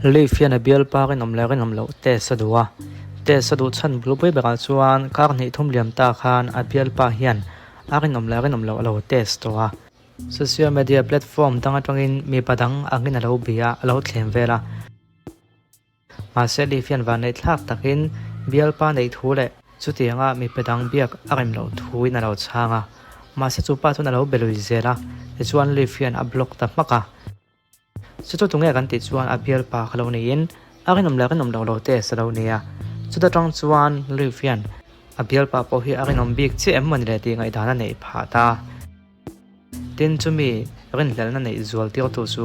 Leaf hian a bialpa rinawm leh rinawm loh test a duh a, test a duh chhan bulpui berah chuan kar hnih thum liam ta khan a bialpa hian a rinawm leh rinawm loh a lo test tawh a. Social media platform dang atangin mipa dang angin a lo bia a, a lo thlem vel a. Mahse Leaf hian vanneih thlak takin bialpa neih thu leh chutianga mipa dang biak a rem loh thuin a lo chhang a. Mahse chu pa chuan a lo be lui zel a, tichuan Leaf hian a block ta hmak a. Chu chu tunge kan tih chuan a bialpa kha lo niin a rinawm leh rinawm loh lo test a lo ni a. Chuta tang chuan Leaf hian a bialpa pawh hi a rinawm bik chiah em mawni le tih ngaihdan a neih phah ta. Tin chumi rinhlelhna neih zual tirtu chu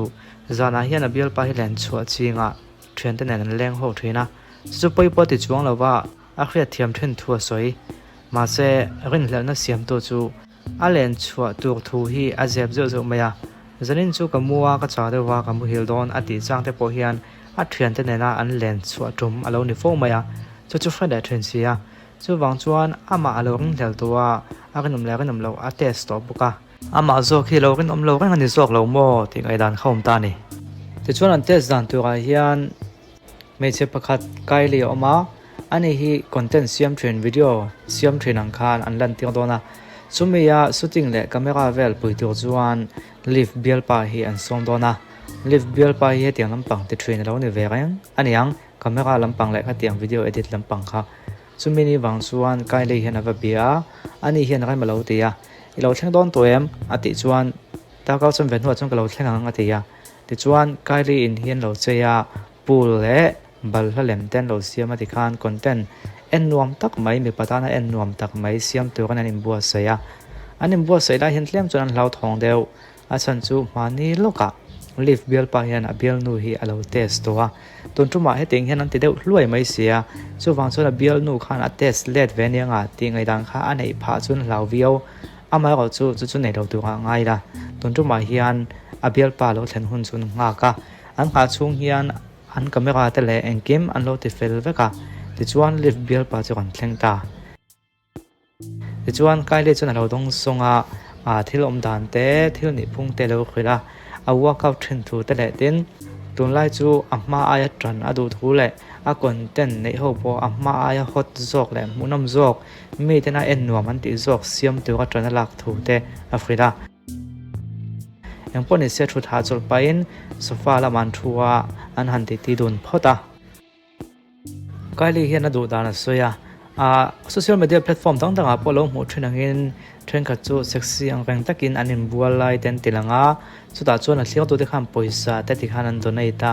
zanah hian a bialpa hi len chhuah chingah thiante nen an leng ho thin a. Chu chu pawi pawh ti chuang lova a hriatthiam thin thu a sawi. Mahse rinhlelhna siamtu chu A len chhuah tur thu hi a zep zeuh zeuh mai a, zanin chu ka mu a, ka chau deuh va, ka muhil dawn a tih chang te pawh hian a thiante nena an len chhuah tum a lo ni fo mai a, chu chu hre leh thin si a. Chuvang chuan amah a lo ringhlel tawh a, a rinawm leh rinawm loh a test tawh bawk a. Amah zawk hi lo rinawm lo reng a ni zawk lo maw tih ngaihdan kha awm ta a ni. Tichuan an test dan turah hian Hmeichhe pakhat Kylie a awm a, ani hi content siam thin video siam thin ang khan an lan tir dawn a, chumia shooting leh camera vel pui tur chuan lift bialpa hi an sawm dawn a, lift bialpa hi hetiang lampang ti thin a lo ni ve reng a niang, camera lampang leh khatiang video edit lampang kha chumi ni vang chuan Kylie hian a va bia a, ani hian rem a lo ti a, i lo thleng dawn tawh em? a tih chuan Darkar chuan ve hnuah chuan ka lo thleng ang a ti a. Tichuan, Kylie in hi an lo chei a, pool leh balhla lem te an lo siam a tikhan content en nuam tak mai, mipa tana en nuam tak mai siam turin an inbuatsaih a. An inbuatsaih lai hian tlem chuan an hlauthawng deuh. A chhan chu hmani lawkah lift bialpa hian a bialnu hi a lo test tawh a. Tun tumah hetiang hian an ti deuh hluai mai si a, chuvang chuan a bialnu khan a test let ve aniang a tih ngaihdan kha a neih phah chuan hlau viau. Amaherawh chu chu chu nei lo tur ah ngai la. Tun tumah hian a bialpa lo thlen hun chu an nghak a, an nghah chhung hian an camera te leh engkim an lo ti fel vek a, tichuan lift bialpa chu kan thleng ta. Tichuan Kylie chuan a lo dawng sawng a, ah thil awm dan te, thil nih phung te a lo hrilh a, a workout thin thu te leh tin tunlai chu a hma aia tan a duh thu leh a content neih ho pawh a hma aia hot zawk leh hmuhnawm zawk Miten a en nuam an tih zawk siam tura tan a lak thu te a hrilh a. Engpawh ni se thu thah chawlh pahin sofa lamah an thu a, an han titi dun phawt a. Kylie hian a duh dan a sawi a, ah social media platform dang dangah pawh lo hmuh thin angin thenkhat chu sexy ang reng takin an inbual lai te an ti lang a, chutah chuan a thliangtute khan pawisa te tikhan an donate a,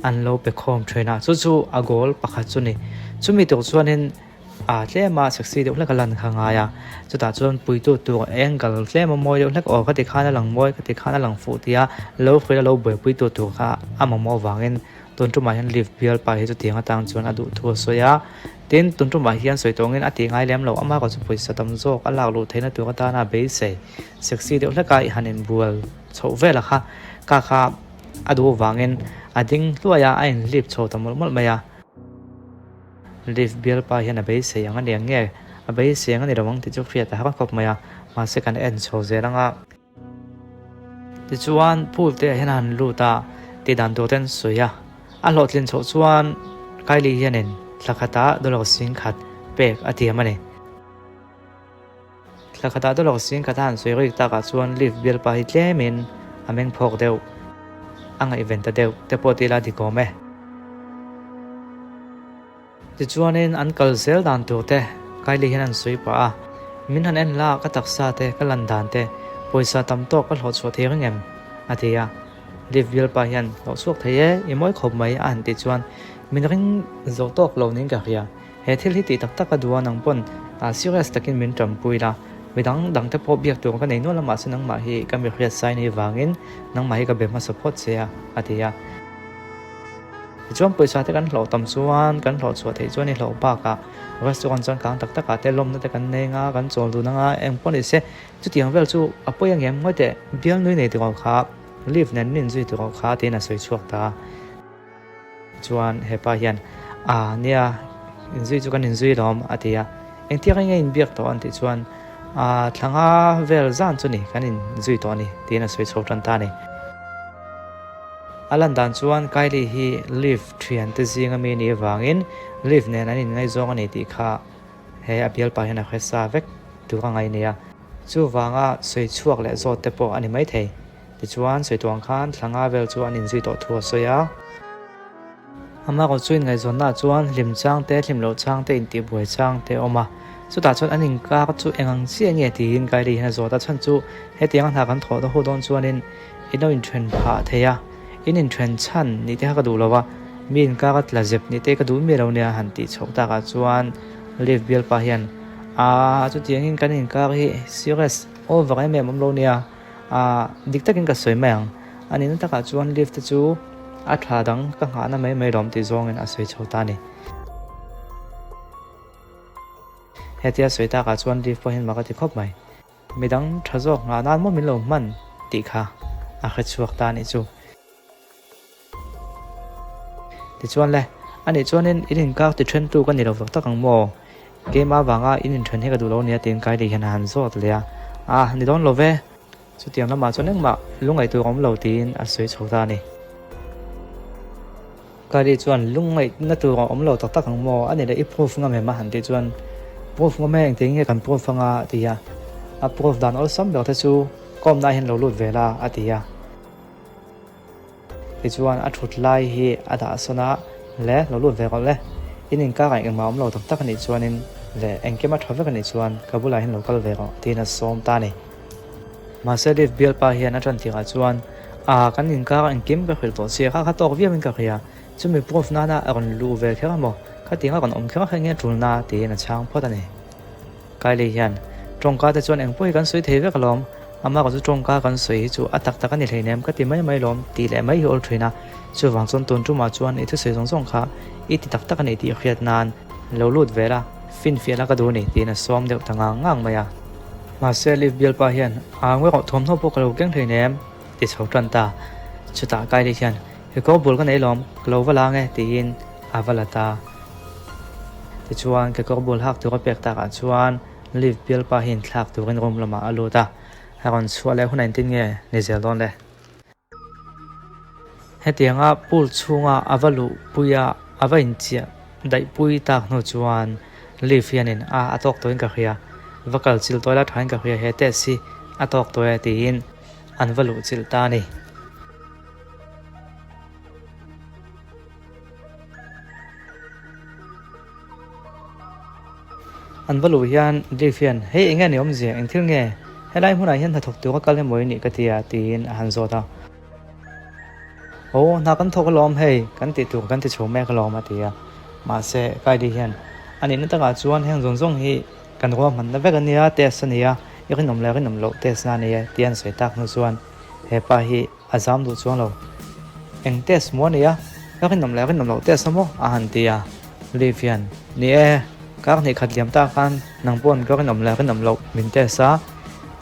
an lo pe khawm thin a, chu chu a goal pakhat chu ni. Chumi tur chuanin. A tlem a sexy deuh hlek a lan kha ngai a, chutah chuan puitu tur angle tlem a mawi deuh hlek aw ka ti khan a lang mawi ka ti khan a lang fuh tia lo hruai a lo buaipui tu tur kha a mamawh avangin tun tumah hian lift bialpa hi chutiang atang chuan a duh thu a sawi a, tin tun tumah hian sawi tawngin a tih ngai lem lo amah erawh chu pawisa tam zawk a lak luh theihna tur atana a beisei sexy deuh hlek a i han inbual chhoh vel a kha ka kha a duh avangin a ding hluai a a inhlip chho ta mawlh mawlh mai a. Lift bialpa hian a beisei ang a ni ang nge? A beisei ang a ni lo ang tih chu hriat a har khawp mai a, mahse kan en chho zel ang a. Tichuan pool te ah hian a han lut a, tih dan tur te an sawi a. A hlawhtlin chhoh chuan Kylie hianin thla khatah dollar 10,000 pek a tiam a ni. Thla khatah dollar 10,000 a han sawi rik takah chuan lift bialpa hi tlemin a meng phawk deuh, a ngaihven ta deuh te pawh tih la dik awm e. Tichuanin an kal zel dan tur te Kylie hian an sawi pah a, Min han en la ka taksa te, ka lan dan te, pawisa tam tawk ka hlawh chhuah thei reng em? a ti a. Lift bialpa hian hlawh chhuak thei e, i mawi khawp mai a han tih chuan min ring zo tawk lo niin ka hria. He thil hi tih tak tak a duh a nang pawn serious takin min tanpui la, midang dang te pawh biak tur ka nei nual a mahse nangmah hi ka mi hriat sai nei vangin nangmah hi ka be hmasa phawt che a, a ti a. Tichuan pawisa te kan hlawh tam chuan kan hlawh chhuah theih chuan i hlawh bakah restaurant chuan kang tak takah te lawmna te kan nei anga kan chawl dun anga engpawh ni se chutiang vel chu a pawi angem ngawi teh bial nui nei tur kha leave nen min inzui tur kha tiin a sawi chhuak ta a. Chuan hepa hian, A, nia, inzui chu kan inzui lawm, a ti a. Engtiang enge inbiak tawh an tih chuan, A, thla nga vel zan chu ni, kan inzui tawh a ni, tiin a sawi chho tan ta a ni. A lan dan chuan Kylie hi Liv thiante zinga mi nih avangin Liv nen an inngaihzawng a ni tih kha he a bialpa hian a hre sa vek tur a ngaih nia. Chuvanga sawi chhuak leh zawt te pawh a ni maithei. Tichuan, sawi tuang khan thla nga vel chu an inzui tawh thu a sawi a. Amarawh chu inngaihzawnnaah chuan hlim chang te, hlim loh chang te, intihbuai chang te a awm a. Chutah chuan an inkar chu eng ang chiah nge tiin Kylie hian a zawt a, chhan chu hetianga hna kan thawh dawn dawn chuanin in lo inthen phah thei a, in inthen chhan nih te kha ka duh lo a, mi inkar a tla zep nih te ka duh miah lo nia han tih chhoh takah chuan Liv bialpa hian, Aaa chutiangin kan inkar hi serious over em em awm lo nia. A, dik takin ka sawi mai ang. A nihna takah chuan lift te chu a tha dang ka nghahna mai mai lawm tih zawngin a sawi chho ta a ni. Hetia sawi takah chuan lift pawh hian mak a ti khawp mai. Midang tha zawk nghah nan maw min lo hman tih kha a hre chhuak ta a nih chu. Tichuan le, anih chuanin in inkak ti thentu ka ni lo vak tak ang maw? Keimah avanga in inthen hi ka duh lo nia tiin Kylie hian a han zawt leh a. Ah, ni dawn lo ve. Chutiang lamah chuan engmah lungngaih tur a awm lo tiin a sawi chho ta a ni. Kylie chuan lungngaihna tur a awm lo tak tak ang maw? Ani leh i proof ngam em a han tih chuan proof ngam e, engtin nge kan proof anga a ti a. A proof dan awlsam ber te chu kawmna ah hian lo lut ve la a ti a. Tichuan a thut lai hi a dah sawn a, Le, lo lut ve rawh le. In inkar ah engmah awm lo tak tak a nih chuanin leh engkim a tha vek a nih chuan ka bulah hian lo kal ve rawh tiin a sawm ta a ni. Mahse lift bialpa hian a tan tirah chuan a kan inkar ah engkim ka hrilh tawh chiah kha kha tawk viauin ka hria, chumi proof nana a rawn luh ve kher emaw khatiang a rawn awm kher kha enge tulna tiin a chhang phawt a ni. Kylie hian, Tawngka te chuan engpawh hi kan sawi thei vek alawm, amah chu tawngka kan sawi hi chu a tak tak a ni hleinem ka ti mai mai lawm tih leh mai hi awl thin a, chuvang chuan tun tumah chuan i thusawi zawng zawng kha i ti tak tak a ni tih hriat nan lo lut ve la, finfiah la ka duh a ni tiin a sawm deuh ta ngang ngang mai a. Mahse Liv bialpa hian, Aa ngawi rawh thawmhnaw pawh ka lo keng hleinem ti chho tan ta. Chutah Kylie hian, Kekawr bul ka nei lawm, ka lo va la ang e tiin a va la ta. Tichuan, kekawr bul hak tur a pek takah chuan lift bialpa hi inthlak turin room lamah a lut a, a rawn chhuah leh hunah engtin nge ni zel dawn le? Hetianga pool chhunga a va luhpui a, a va inchiah daihpui tak hnu chuan lift hianin a a tawk tawhin ka hria, va kal chilh tawi la thain ka hria he test hi a tawk tawi a tiin an va luh chilh ta a ni. An va luh hian Dave hian, Hei eng nge ni awmzia, eng thil nge? Helai hmunah hian hnathawk tura kal emaw i nih ka ti a, tiin a han zawt a. Aw, hna kan thawk alawm hei, kan tih tur kan ti chho mek alawm, a ti a. Mahse, Kylie hian, A nihna takah chuan heng zawng zawng hi kan ruahmanna vek a nia, test a ni a, i rinawm leh rinawm loh test na a ni e, tia an sawi tak hnu chuan he pa hi A zam duh chuang lo. Eng test maw a nia? Ka rinawm leh rinawm loh test a maw? a han ti a. Liv hian, Ni e, kar hnih khat liam ta khan nang pawn ka rinawm leh rinawm loh min test a.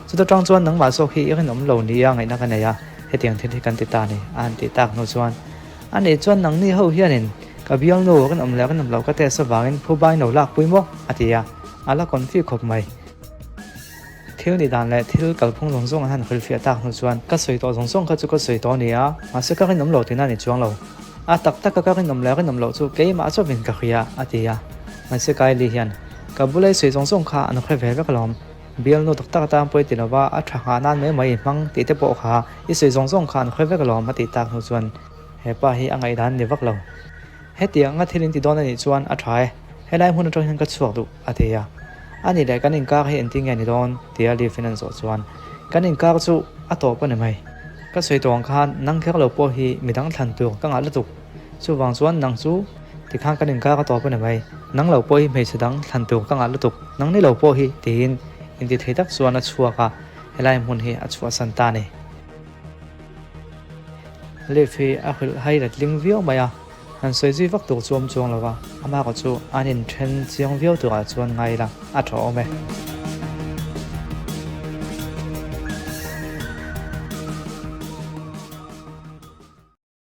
Chuta tang chuan nangmah zawk hi i rinawm lo nia ngaihna ka nei a, hetiang thil hi kan ti ta a ni, a han tih tak hnu chuan, A nih chuan nangni ho hianin ka bialnu rinawm leh rinawm loh ka test avangin phubain lo lakpui maw? a ti a, a la confi khawp mai. Thil nih dan leh thil kalphung zawng zawng an han hrilhfiah tak hnu chuan ka sawi tawh zawng zawng kha chu ka sawi tawh a ni a, mahse ka rinawm lo tihna a ni chuang lo. A tak taka ka rinawm leh rinawm loh chu keimah chauhin ka hria, a ti a. Mahse Kylie hian, Ka bula i sawi zawng zawng kha an hre ve vek alawm. Bialnu tak tak atan pawh i ti lova, a tha nghah nan mai mai i hmang tih te pawh kha i sawi zawng zawng kha an hre vek alawm, a tih tak hnu chuan he pa hi a ngaihdan ni vak lo. Hetiang a thil in ti dawn a nih chuan a tha e, helai hmun atang hian ka chhuak duh, a ti a. A nih leh kan inkar hi engtin nge ni dawn? tia Liv in an zawh chuan, Kan inkar chu a tawp a ni mai. Ka sawi tawh ang khan nang kher lo pawh hi midang thlan tur ka ngah lutuk. Chuvang chuan nang chu tikhan kan inkar a tawp a ni mai. Nang lo pawh hi hmeichhe dang thlan tur ka ngah lutuk, nang ni lo pawh hi, tiin intithei tak chuan a chhuak a, helai hmun hi a chhuahsan ta a ni. Liv hi a hrilh hai letling viau mai a, han sawi zui vak tur chu awm chuang lo va, amah erawh chu an inthen chiang viau turah chuan ngai ila a tha awm e.